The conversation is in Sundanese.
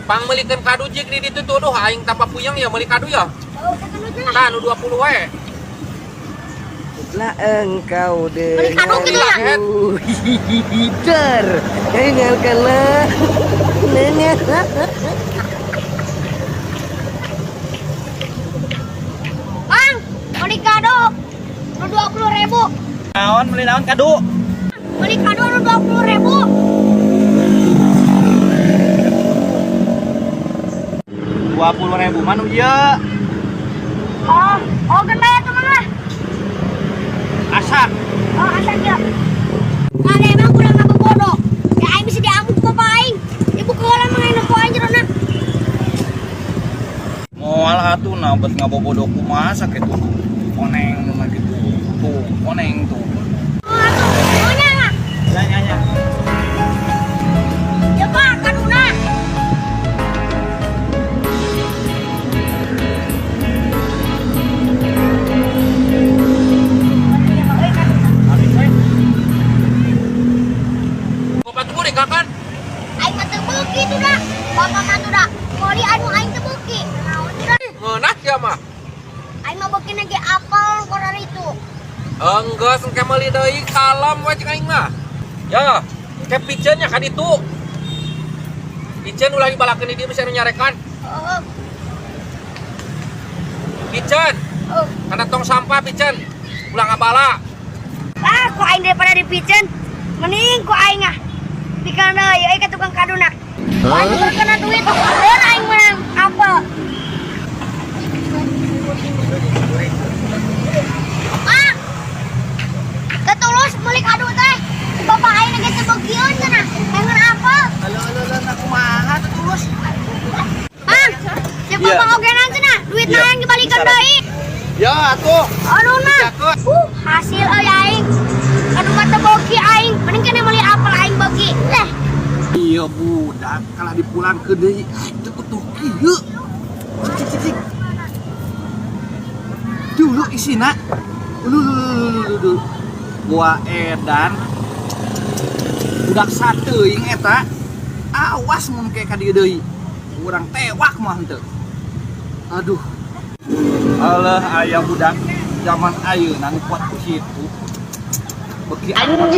Pangmeulikeun kadu jig di ditu tuh, duh aing tanpa puyeng ya meuli kadu ya. Oh, ketemu lah. Tah nu 20 we. Lah engkau Beli kado gitu ya? denganku. Hider. Dengarkanlah. Dengar. Bang, beli kado nu 20.000. Naon beli naon kadu? Beli kado nu 20.000. 20.000 mah nu ieu. Oh, oh gede ya teman lah. Asak. Oh, asak ya. Ada emang kurang apa bodoh. Ya aing bisa diamuk bapak aing. Ibu keolah mah aing nempo aing jerona. Moal atuh nah bet ngabobodo kumaha sakitu. Koneng mah gitu. Tuh, koneng tuh. Oh, atuh. Oh, nya lah. Ya ya ya. Ya Pak, kaduna. Habis we. Bapak tuh kan? Aing mah teu beuki tuh dah. Bapak mah tuh dah. Meuli anu aing teu beuki. Naon tuh dah. Ngeunah sia mah. Aing mah beuki ge apel korar itu. Enggeus engke meuli deui kalem we cek aing mah. Ya, engke piceun nya ka ditu. Piceun ulah dibalakeun di dieu bisa nu nyarekan. Oh, Piceun, oh. kana tong sampah piceun. Ulah ngabala. Ah, ku aing daripada dipiceun, mending ku aing ah. Dikana deui euy ka tukang kaduna. Ku aing tuker kana duit, lieur aing menang apel. Ah. Ketulus meuli kadu teh. Si bapak aing ge teu beukieun cenah. Pengen apel. Halo halo halo nah kumaha tuh tulus. Bang, si Iya. bapak ogenan cenah, duit Iya. aing dibalikan Bisa, deui. Ya atuh. Aduh nah. Cakep. Hasil euy aing. Aduh mah teu beuki aing. Mending kene meuli apel aing beuki. Leh. Iya budak kalah dipulangkeun deui. Teu utuh kieu. Cik cik cik. Dulu isina. Dulu dulu dulu dulu. Gua edan. Budak sateuing eta. Awas mun ke ka dieu deui. Urang tewak mah henteu. Aduh. Alah aya budak zaman ayeuna nu kuat ku kitu. Beuki amat.